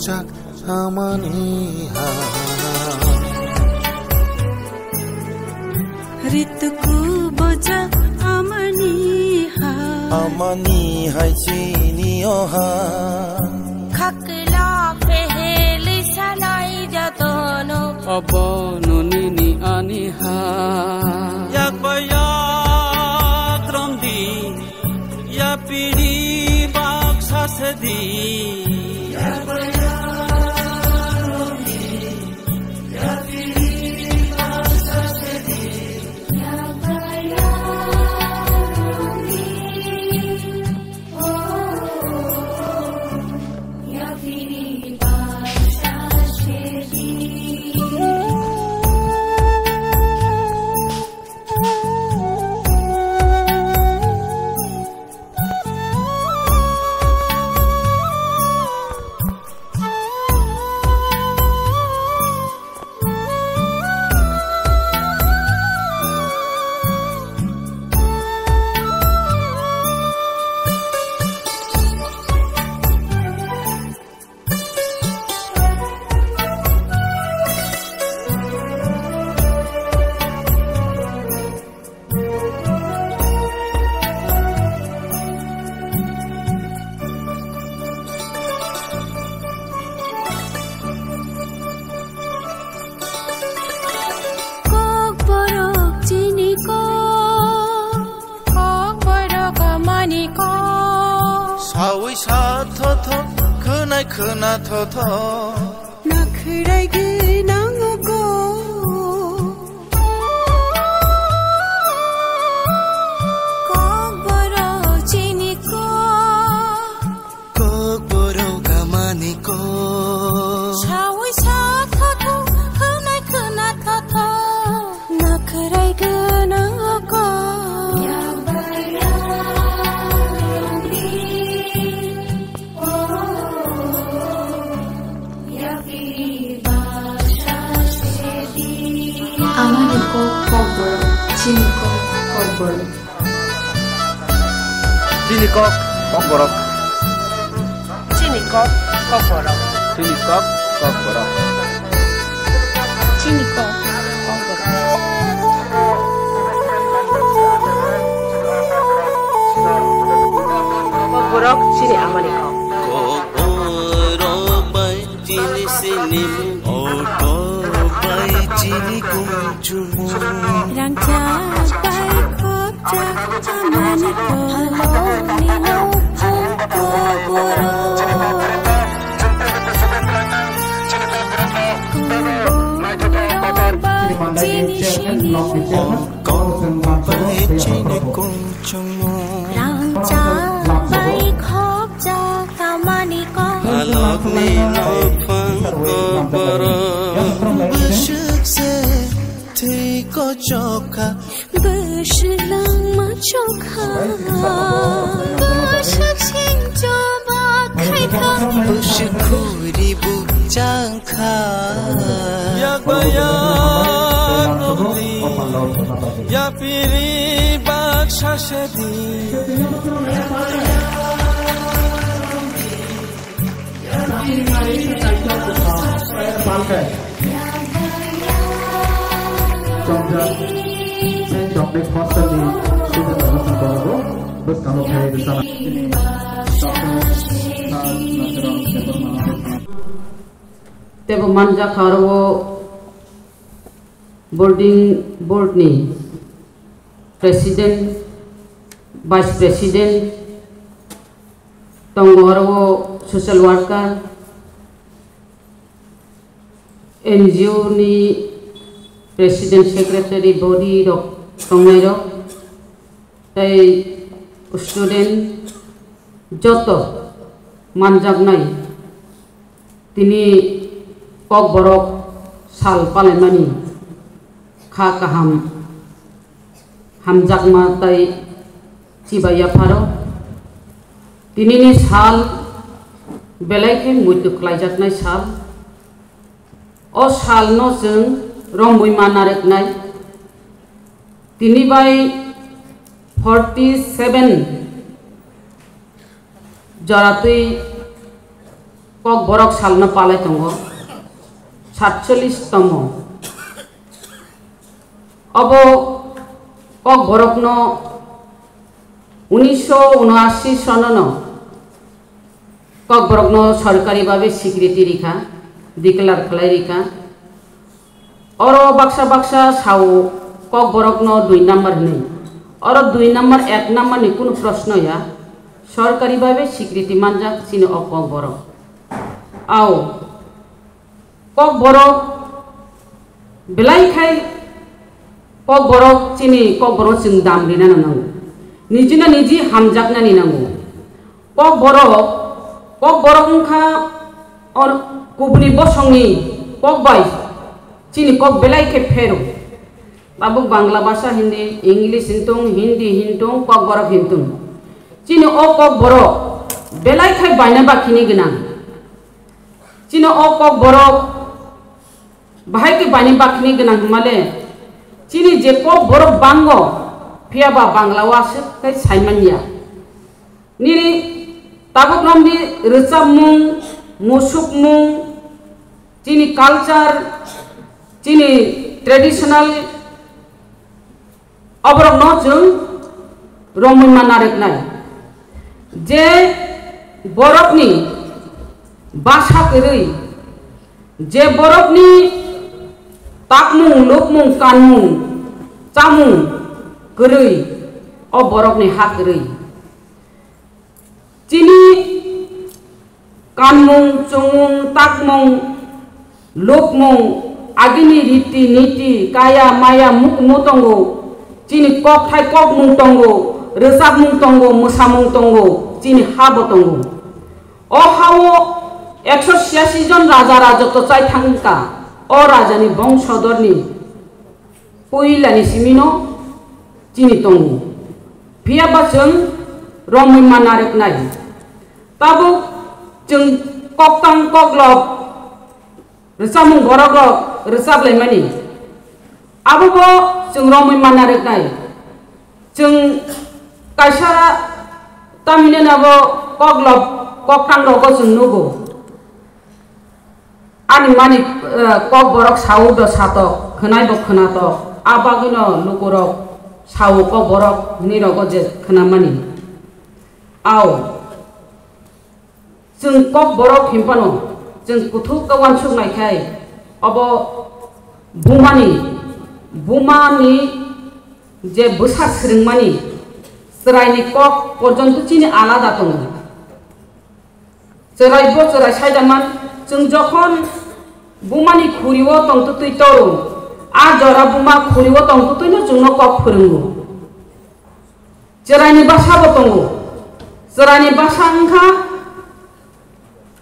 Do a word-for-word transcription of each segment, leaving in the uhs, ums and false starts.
Jak amani ha. Ritku boja amani ha. Amani hai chini o ha. Khakla peheli sanai jatono. Abono nini ani ha. Yak ba yak romdi. Ya piri baksa sedi. Kokborok chini kok. Kokborok amani kok. Sawi sa thotho, khwnai khwna thotho. Nakhwrai gwnang o kok. Kokborok chini kok. Kokborok amani kok. Sawi sa thotho, khwnai khwna thotho. Nakhwrai gwnang o kok. Amani kok kokborok, chini kok kokborok. Chini kok kokborok. Chini kok kokborok. Chini kok kokborok. Chini kok kokborok. Kokborok chini amani kok. Kokborok bai chini sini, o kok bai chini kung. Rangchak bai khopchak amani kok. Halokni nokhong kokborok. Kokborok bai chini sini. Kokborok bai chini kongchungo. Rangchak bai khopchak amani kok. Halokni nokhong kokborok. Bwswk se thwi kochok kha. Bwswk langma chokha. Bwswk sing choba khaikha. Bwswk khuri bukchang kha. Yak ba yak romdi. Ya piri baksa sedi. Tebo manjak aro boarding board ni president, vice president, tongo aro social worker, N G O ni president, secretary, body rok tongnai rok, tei student joto manjaknai tini kokborok sal palaimani kha kaham hamjakma tei chibai yapharo. Tinini sal belai khe muitu khlaijaknai sal. O salno chwng romwi ma narwknai. Tini bai forty seven joratwi Kokborok salno palai tongo, satchollish tomo. Obo Kokborokno unisho unashi sonono Kokborokno sorkari babe sikriti rikha, declare khlai rikha. Oro baksa baksa sao Kokborokno dui number hinwi. Oro dui number, ek number ni kunu proshno ya. Sorkari babe sikriti manjak chini o Kokborok. Ao Kokborok belai khai Kokborok chini Kokborok chwng dam rina nango. Nijino niji hamjaknani nango. Kokborok, Kokborok wngkha or kubuni bosongni kok bai chini kok belai khe phero. Tabuk Bangla bhasha hindi, English hintung, Hindi hintung, Kokborok hintung. Chini o Kokborok belai khai baina bakhini gwnang. Chini o Kokborok bahai khe baina bakhini gwnang hwnmale, chini je Kokborok bango, phiya ba Bangla o aswk khai saimanya. Nini tabuk romni rwchapmung, musukmung, chini culture, chini traditional, oborokno chwng romwi ma narwknai. Je borokni basa kwrwi, je borokni takmung, lukmung, kanmung, chamung kwrwi, o borokni ha kwrwi. Chini kanmung, chumung, takmung, lukmung, agini riti niti, kaya maya mukmu tongo, chini kokthai kokmung tongo, rwchapmung tongo, mwsamung tongo, chini habo tongo. O hao ekso chiyasi jon raja rajotw chai thangkha, o rajani bongsodorni puilani simino chini tongo. Phiya ba chwng romwi ma narwknai. Tabuk chwng koktang koklop rwchapmung borokrok rwchap laimani. Abobo chwng romwi ma narwknai. Chwng kaisa tamhineno abo koklop koktangrogo chwng nugo. Ani mani, eh, Kokborok sao do satok, khwnai bo khwnatok, a bagwino lukurok sao Kokborok hinwi rogo je khwnamani. Ao, chwng Kokborok hinphano, chwng kuthuk khe uansuk naikhai, obo bumani, bumani je bwsa swrwngmani, chwraini kok porjonto chini alada tongo. Chwrai bo chwrai sai da man, chwng jokhon bumani khuri o tong twtwi toro, a jora buma khuri o tong twtwino chwngno kok phwrwngo. Chwraini basa bo tongo. Chwraini basa wngkha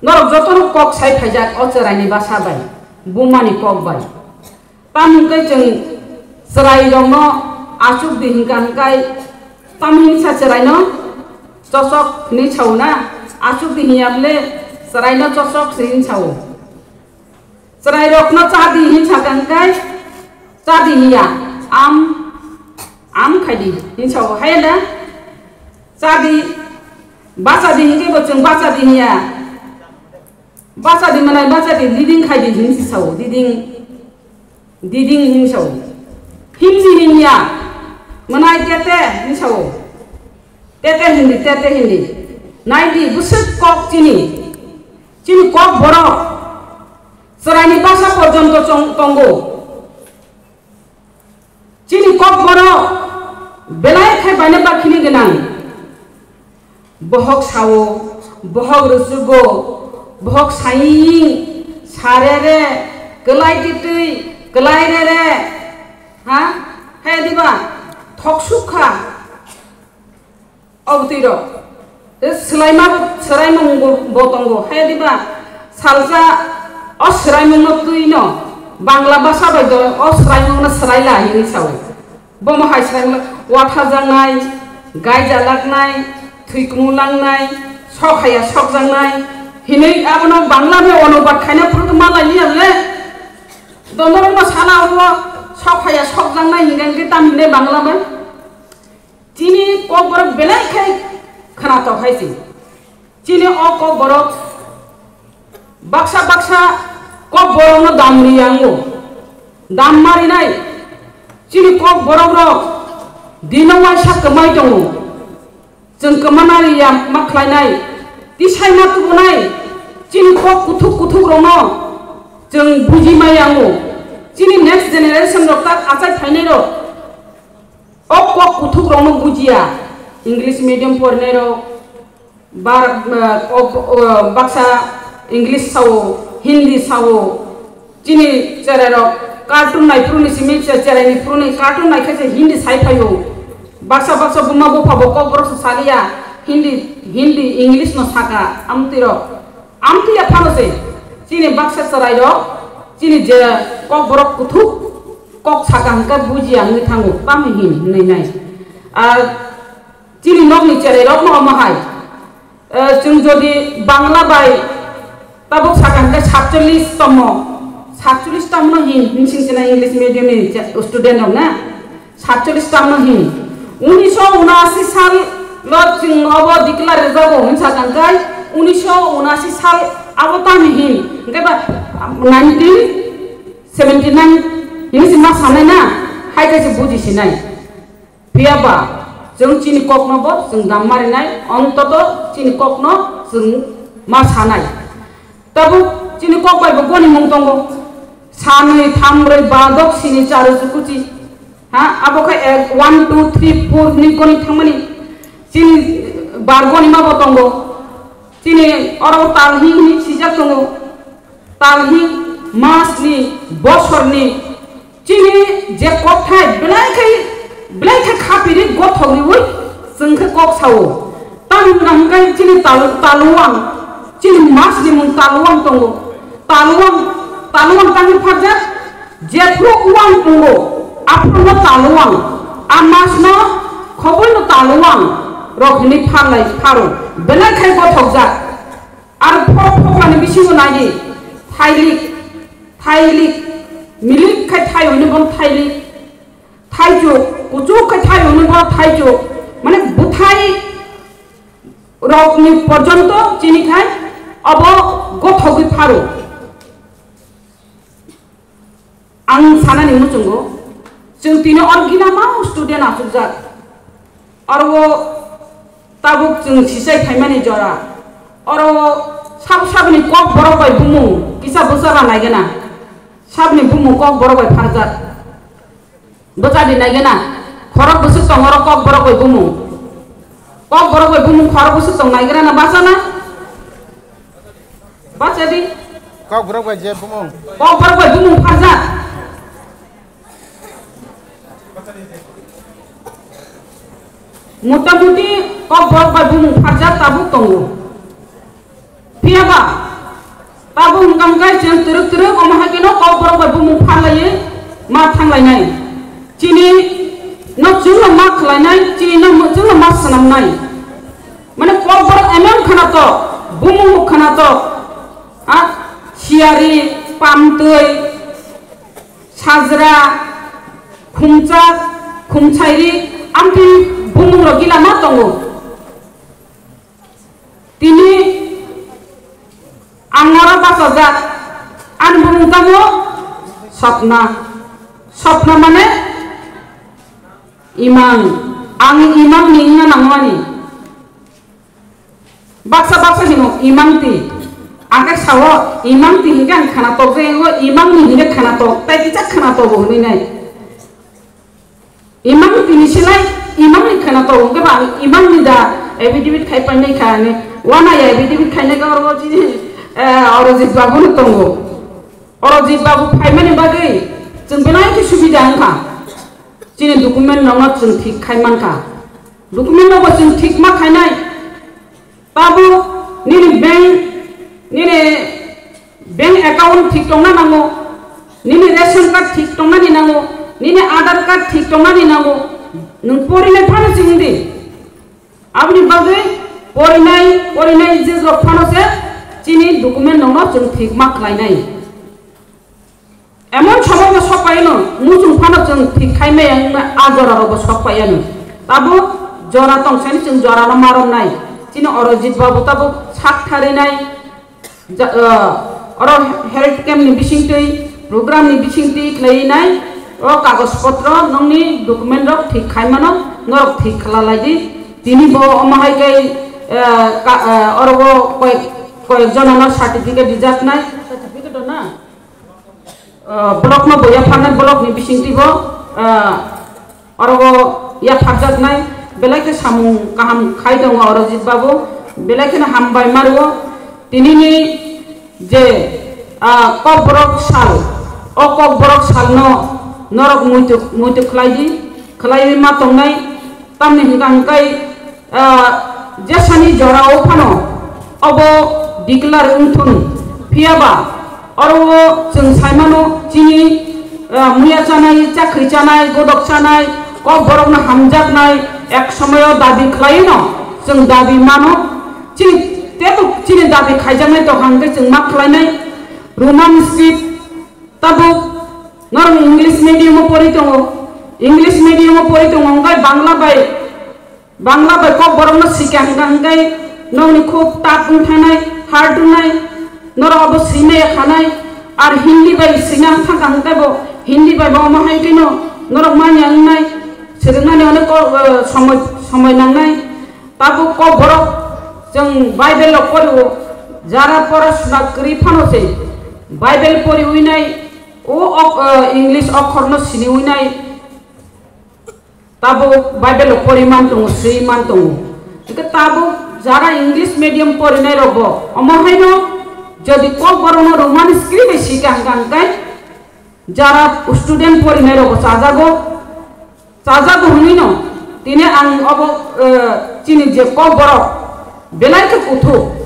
norok jotono kok sai phaijak o chwraini basa bai, bumani kok bai. Tamo hwnkhe chwng chwrairokno achuk di hwnka hwnkhe, tamo hinsa chwraino chosok hinwi sao na? Achuk di hinya bwle chwraino chosok se hin sao. Chwrairokno cha di hin saka hwnkhe cha di hiya, am, am khai di hin sao. Hai na? Cha di, bacha di hinkhe bo chwng bacha di hinya. Bacha di manai bacha di, diding khai di hin si sao, diding, diding hin sao. Himsi hinya, manai tete hin sao. Tete hindi, tete hindi. Nai di, bwswk kok chini. Chini kok borok. Chwraini basa porjonto chong-, tongo. Chini Kokborok belai khe baina bakhini gwnang. Bohok sao, bohok rwchugo, bohok saiying, sarere, kwlai titwi, kwlai rere, ha? He diba? Thok sukha. Obwtwi rok. Tei swlaima bo, swraimung bo, bo tongo. Hai diba salsa o swraimung no twi no Bangla basa bai do o swraimung no swrai la hinwi sao. Bomo hai swraimung watha jangnai, gai jalaknai, thwi kumu langnai, sok haya sok jangnai hinwi abono Bangla bai onobad khaina phuru ma lai liya le. Donorok no sana obo sok haya sok jangnai hinga hingke tam hinai Bangla bai. Chini Kokborok belai khe khwnatok hai se. Chini o Kokborok Baksa baksa kokborokno dam ri yango. Dam marinai. Chini kokborok rok dino waisa kwmai tongo. Chwng kwmana ri ya ma khlainai. Tisai ma tubunai. Chini kok kuthuk kuthuk rokno chwng buji ma yango. Chini next generation rok tak achai phainai rok. O kok kuthuk rokno bujiya. English medium porinai rok. Bar, eh, ok, eh, baksa English sao, Hindi sao, chini cherai rok cartoon nai phuru ni simi che-, cherai ni phuru ni cartoon nai khe se Hindi sai phaio. Baksa baksa buma bupha bo kokborok se saliya, Hindi, Hindi, English no saka, amtwi rok. Amtwi ya phano se, chini baksa cherai rok, chini je kokborok kuthuk, kok saka hwnkhe bujiya wngwi thango, tamo hin hinwi nai. Ar Chini nokni cherai rok no omo hai. Eh, chwng jodi Bangla bai tabuk sakha hwnkhe satchollish tomo, satchollish tomo no hin, hinsing china English medium ni che-, student rok na, satchollish tomo no hin. Unisho unasi sal lo chwng obo declare rejago hin sakha hwnkhe unisho unasi sal abo tamo hin, hwnkhe ba nineteen seventy nine hini se ma sanai na, hai khe se buji sinai. Phiya ba, chwng chini kokno bo chwng dam marinai, ontoto chini kokno chwng ma sanai. Tabuk chini kok bai bo goni mung tongo. Sanwi, thambrwi, badok, sini, charu, chukuchi. Ha, abo khe ek, one, two, three, four ni goni thangmani. Chini bar goni ma bo tongo. Chini oro talhing hini sijak tongo. Talhing, masni, bosorni, chini je kokthai belai khai, belai khai khapiri gothok riwi chwng khe kok sao. Tamni hwnka hwnkhe chini tal-, taluang, chini masni mung taluang tongo. Taluang, taluang tangwi pharjak, jephru uang tongo, aphruno taluang, a masno khoboino taluang rok hinwi pharlai pharo. Belai khai gothokjak. Aro phok phoklani bisingo naidi, thailik, thailik, milik khai thai hwnwi bono thailik, thaichuk, kuchuk khai thai hwnwi bono thaichuk, mane bwthai rokni porjonto chini khai obo gothogwi pharo. Ang sanani muchungo, chwng tini or gila ma student achukjak. Oro o tabuk chwng sisai phaimani jora. Oro o sabo saboni kok borok bai bumung kisa bwsa ba naigena. Saboni bumung kok borok bai pharjak. Bwsa di naigena. Khorok bwswk tong oro kok borok bai bumung. Kok borok bai bumung khorok bwswk tong naigena na basa na? Bacha di. Kok borok bai je bumung. Kok borok bai bumung pharjak. Motamuti kok borok bai bumung pharjak tabuk tongo. Phiya ba, tabuk hwnkha hwnkhe chwng twrwk twrwk omo hai kheno kok borok bai bumung pharlaiwi ma thanglainai. Chini no chwngno ma khlainai, chini no chwngno ma swnamnai. Mane kok borok emon khwnatok, bumung bo khwnatok, a, siyari, pamtwi, sajra, khumchak, khumchairi, amtwi bumung rok gila ma tongo. Tini ang oro bachajak, ani bumung tamo Sopna. Sopna mane imang. Ang imang ni wngna nangmani. Baksa baksa hino imang ti. Ang khe sao imang ti hinkhe ang khana tok je, imang ni hinkhe khana tok, tai kichak khana tok hwnwi nai. Imang tini silai, imang ni khwna to, hwnkhe ba ang imang ni da affidavit khai painai kha, ani wana ya affidavit khainai kha, oro chini, eh, Orojit babu no tongo. Orojit babu phaimani bagwi chwng belai khe subida wngkha. Chini document no chwng thik khai mankha. Document no bo chwng thik ma khainai. Tabuk nini bank, nini bank account thik tongna nango, nini ration card thik tongnani nango, nini Aadhaar card thik tongnani nango, nwng porinai phano se wngdi. Aboni bagwi porinai, porinai je rok phano se chini document rokno chwng thik ma khlainai. Emon somoino sok paiyano, muchung phano chwng thik khai maya wngna a jora rogo sok paiyano. Tabuk jora tong sani chwng jora no marom nai. Chini Orojit babu tabuk sak tharinai, ja-, ah, Oro health camp ni bisingtwi, program ni bisingtwi khlai nai, o kagoj potro nokni document rok thik khai mano, norok thik khlai lai di. Tini bo omo hai khe, eh, ka, eh, oro bo koi, koi jono no certificate rijak nai. Certificate na? Eh, block no bo yapharnai, block ni bisingtwi bo, eh, oro bo yapharjaknai, belai khe samung kaham khai tongo oro Jit Babu, belai kheno hambai ma rwo. Tinini je, ah, Kokborok sal, o Kokborok salno norok muitu, muitu khlai di, khlaiwi ma tongnai, tamni hwnkha hwnkhe, ah, jesani jorao phano obo declare wngthun, phiyaba oro o chwng saimano chini, ah, muya chanai, chakri chanai, godok chanai, Kokborokno hamjaknai ek somoyo dabi khlaino, chwng dabi mano. Chini teibo chini dabi khaijaknai tongkha hwnkhe chwng ma khlainai. Roman script tabuk norok English medium o pori tongo, English medium o pori tongo, hwnkhe Bangla bai, Bangla bai Kokborokno sikya hwnkha hwnkhe nokni khub tough wng thanai, hard wngnai, norok abo swimaya khanai, ar Hindi bai swina thangkha hwnkhe bo Hindi bai bo omo hai kheno norok manya wngnai, swrwngmani onek ko-, eh, somoi, somoi nangnai. Tabuk Kokborok chwng Bible rok pori o, jara porasuna kwrwi phano se Bible pori winai, o ok-, eh, English okhorno sini winai, tabuk Bible rok pori man tongo, swi man tongo. Hwnkhe tabuk jara English medium porinai rok bo omo haino jodi Kokborokno Roman script bai sika hwnkha hwnkhe jara student porinai rok bo chajago. Chajago hwnwi no, tini ang obo, eh, chini je Kokborok belai khe kuthuk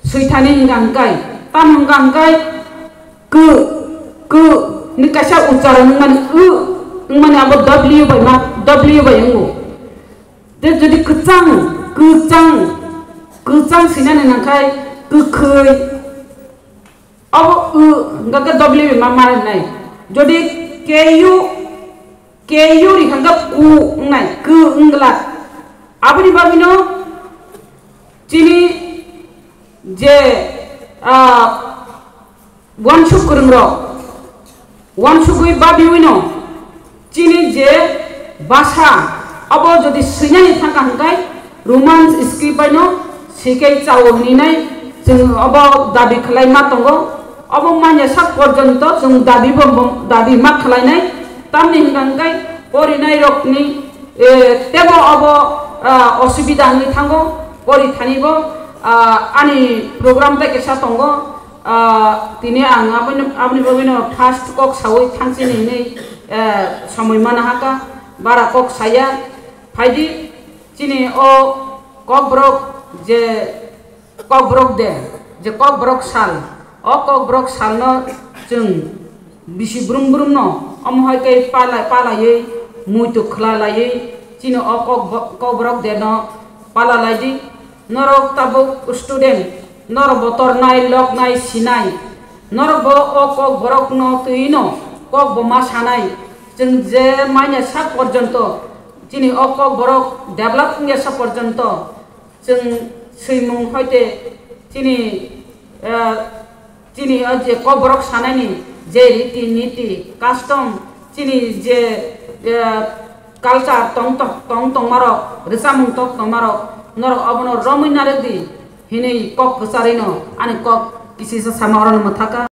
swithani hwnkha hwnkhe, tamo hwnkha hwnkhe kw, kw ni kaisa ucharon wngmani, w wngmani abo W bai ma, W bai wngo. Tei jodi kwchang, kwchang, kwchang swinani nangkhai kwkhwi. Obo u, hwnkha khe W ma, ma rwnai. Jodi K U, K U ri hwnkha khe ku wngnai, ku wngla. Aboni bagwino chini je, ah, uansuk kwrwngrok, uansugwi babiwino, chini je basa, abo jodi swinani thangkha hwnkhe Roman script baino sikhe chao hwnwi nai chwng obo dabi khlai ma tongo. Obo manya sak porjonto chwng dabi bo, bo dabi ma khlainai. Tamni hwnkha hwnkhe porinai rokni, eh, tebo obo, ah, osubida wngwi thango, pori thani bo, ah, ani program bai kisa tongo. Ah, tini ang aboni, aboni bagwino first kok sawi thangchini hinwi, eh, somoi mana haka, bara kok saya. Phaidi chini o Kokborok je Kokborok de, je Kokborok sal, o Kokborok salno chwng bisi brum brumno omo hai khe pala, palaiwi muitu khwlalaiwi chini o Kokbo-, Kokborok deno palalai di. Norok tabuk student, norok bo tornai, loknai, sinai, norok bo o Kokborokno twi no kok bo ma sanai. Chwng je manya sak porjonto, chini o Kokborok develop wngya sak porjonto, chwng swimung hoite chini, eh, chini o je Kokborok sanaini je riti niti, custom, chini je, eh, culture tong tong, tong tongmarok, rwchapmung tong tongmarok, norok obono romwi narwk di hinwi kok kwcharwino ani kok kisisa sama orono mwthaka.